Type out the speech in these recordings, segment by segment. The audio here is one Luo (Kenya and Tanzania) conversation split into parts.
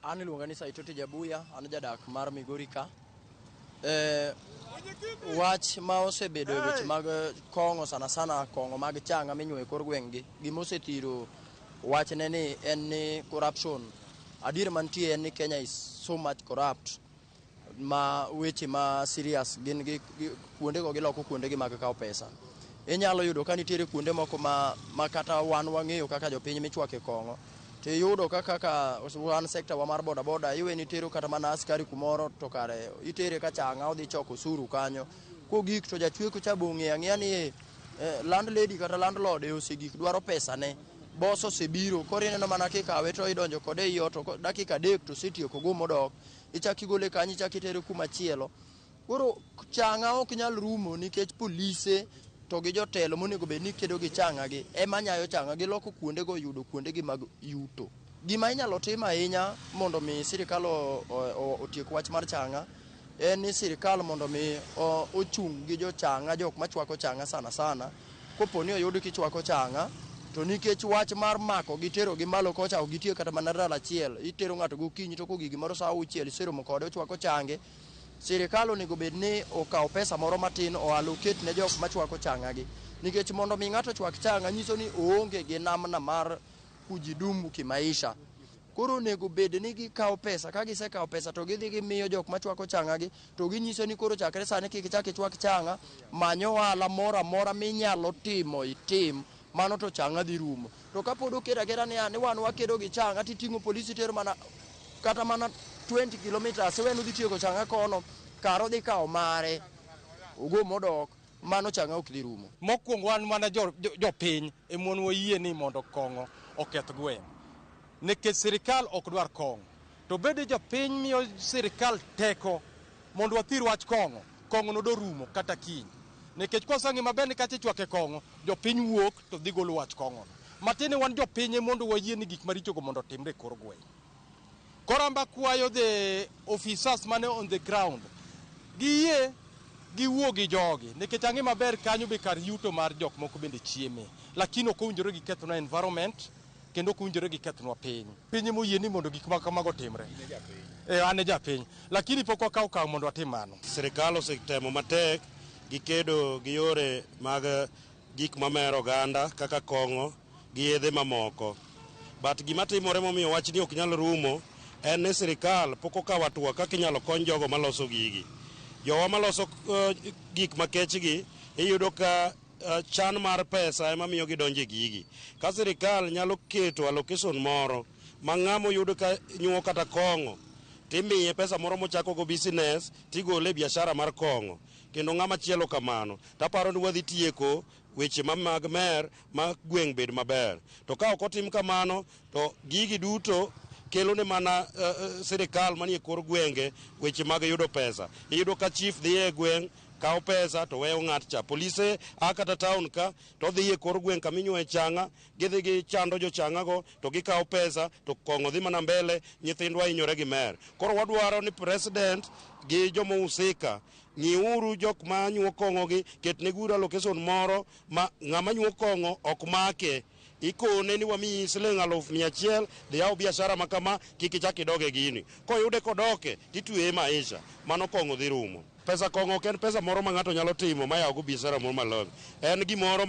An iluonga ni Saitoti Jabuya, an jadak mar Migori ka. Eh, wach ma osebedo e weche mag kong'o sana sana kong'o mag chang'a minyuoyo e kor gweng' gi, gima osethiro wachne ni en ni corruption. Adier mantie en ni Kenya is so much corrupt ma weche ma serious gin gi kuondego giloko kuondegi mag kawo pesa. Inyalo yudo ka nitiere kuonde moko ma, ma kata wan wang'eyo kaka jopiny michwake kong'o to iyudo ka kaka wan sekta wa mar bodaboda iwe nitero kata mana askari kumoro to kare itere ka chang'a odhi choko osuru kanyo. Kogik to jachweko cha be ong'eyo ang'eya ni eh, landlady kata landlord e osegik dwaro pesane. Boss osebiro koro ineno mana kikawe to idonjo kode ei ot to dakika 3 to osetieko go modok. Ichak igole kanyo ichak itere kuma chielo. Koro chang'a ok nyal rumo nikech polise to gi jotelo monego bed ni kedo gi chang'a gi ema nyayo chang'a giloko kuondego yudo kuondegi mag yuto. Gima inyalo tim ahinya mondo mi sirikal otiek wach mar chang'a en ni sirikal mondo mi ochung' gi jochang'a jok machwako chang'a sana sana kopo ni oyud kichwako chang'a to nikech wach mar mako gi tero gi malo kocha ok gitiyo kata mana ndalo achiel itero ng'ato gokinyi to kogik gimoro saa auchiel iseromo kode ochwako change. Sirikal onego bed ni okaw pesa moro matin oallocate ne jok machwako chang'a gi nikech mondo mi ng'ato ochwak chang'a nyiso ni oonge gi namna mar kujidumu kimaisha. Koro onego bed ni gikawo pesa, ka gisekawo pesa to gidhi gimiyo jok machwako chang'a gi to ginyiso ni koro chakre sani kik ichak ichwak chang'a, many ohala moro amora minyalo timo itim, mano to chang'a dhi rumo. To kapod oketo aketa niya ni wan wakedo gi chang'a titing'o polisi itero mana kata mana 20 kilometers iwe ni udhi tieko chang'a kono, kar odhi kawo mare ogo modok, mano chang'a ok dhi rumo. Mokwongo wan mana jopiny ema wan wayie ni mondo kong'o oketh gweng'. Nikech sirikal ok dwar kong'o. To bende jopiny miyo sirikal teko mondo wathir wach kong'o, kong'o no dorumo kata kiny. Nikech kwasang'e maber ni kacha ichwake kong'o, jopiny wuok to dhi golo wach kong'o no. Matiende wan jopiny mondo wayie ni gik maricho go mondo otimre e kor gweng'. Koro amba kwayo the officers mane on the ground, giyie giwuo gi jogi nikech ang'e maber kanyo be kar yuto mar jok moko bende chieme. Lakini ok owinjore gikethnwa environment kendo ok owinjore gikethnwa piny. Piny ema oyie ni mondo gik ma kamago otimre. Eh, an e japiny. Lakini pok wakawo okang' mondo watim mano. Sirikal osetemo matek gi kedo gi yore mag gik mamero oganda kaka kong'o gi yedhe mamoko. But gima timore momiyo wachni ok nyal rumo en ni sirikal pok okawo hatua kaka inyalo kony jogo maloso gigi. Jowa maloso gik makechgi iyudo ka chan mar pesa ema miyo gidonjo e gigi. Ka sirikal nyalo keto allocation moro ma ng'ama oyud ka nyuo kata kong'o timiye pesa moro mochako go business tigole e biashara mar kong'o kendo ng'ama chielo kamano taparo ni wadhi tieko weche ma mag mer ma gweng' bed maber. To ka ok otim kamano to gigi duto kelo ne mana sirikal manie kor gwenge weche mag yudo pesa. Iyudo ka chief dhi e gweng' kawo pesa to weyo ng'at cha. Polise a kata town ka to dhi e kor gweng' kama inyuoye chang'a, gidhi gichando jochang'a go to gikawo pesa to kong'o dhi mana mbele, nyithindwa hinyore gi mer. Koro wadwaro ni president gi joma husika ng'iuru jok ma nyuo kong'o gi, ketnegiuru allocation moro ma ng'ama nyuo kong'o ok make. Ikone ni wamiyi siling 100,000 dhi yaw biashara ma kama, kik ichak idog e gini. Koyude kodoke titweye maisha, mano kong'o dhi rumo. Pesa kong'o ok en pesa moro ma ng'ato nyalo timo ma yaw go biashara moro malong'o. En gimoro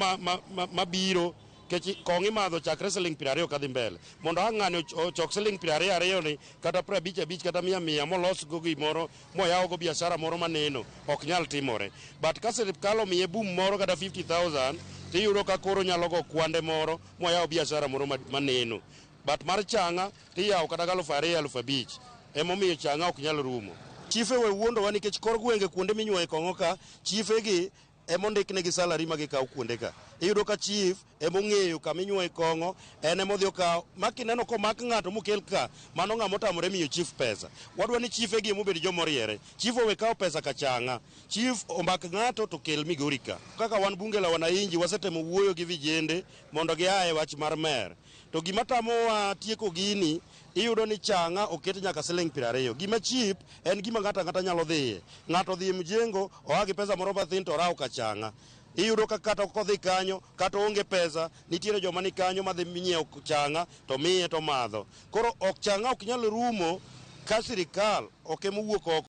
ma biro kech kong'o imadho chakre siling 20 kadhi mbele. Mondo ang' ng'ani ochok siling 20 ariyo ni kata 50 50 kata 100 100 molos go gimoro moyaw go biashara moro maneno ok nyal timore. But ka sirikal omiye boom moro kata 50,000 tiyudo ka koro nyalo go kwande moro moyaw biashara moro maneno. But mar chang'a tiyawo kata 2000 5,000 emomiyo chang'a ok nyal rumo. Chife we wuondowa nikech kor gwenge kuonde minyuoye kong'o ka chife gi emondiknegi salary ma gikawo kuonde ka. Iyudo ka chief emong'eyo kama inyuoye kong'o, en emodhi okawo. Ma kineno komak ng'ato mokel ka, mano ng'ama otamore miyo chief pesa. Wadwa ni chife gi emobed joma oriere. Chief owe kawo pesa ka chang'a. Chief omak ng'ato to kel Migori ka. Kaka wan bunge la wananchi wasetemo wuoyo gi vijende mondo gia e wach mar mer. To gima tamowa tieko gini, iyudo ni chang'a oket nyaka siling 20. Gima cheap en gima ng'ato ang'ata nyalo dhiye. Ng'ato odhi e mjengo, oa gi pesa moro mathin to orawo ka chang'a. Iyudo ka kata kodhi kanyo, kata onge pesa, nitiere joma ni kanyo madhi nyiewo chang'a to miye to madho. Koro ok chang'a ok nyal rumo ka sirikal ok ema owuok oko.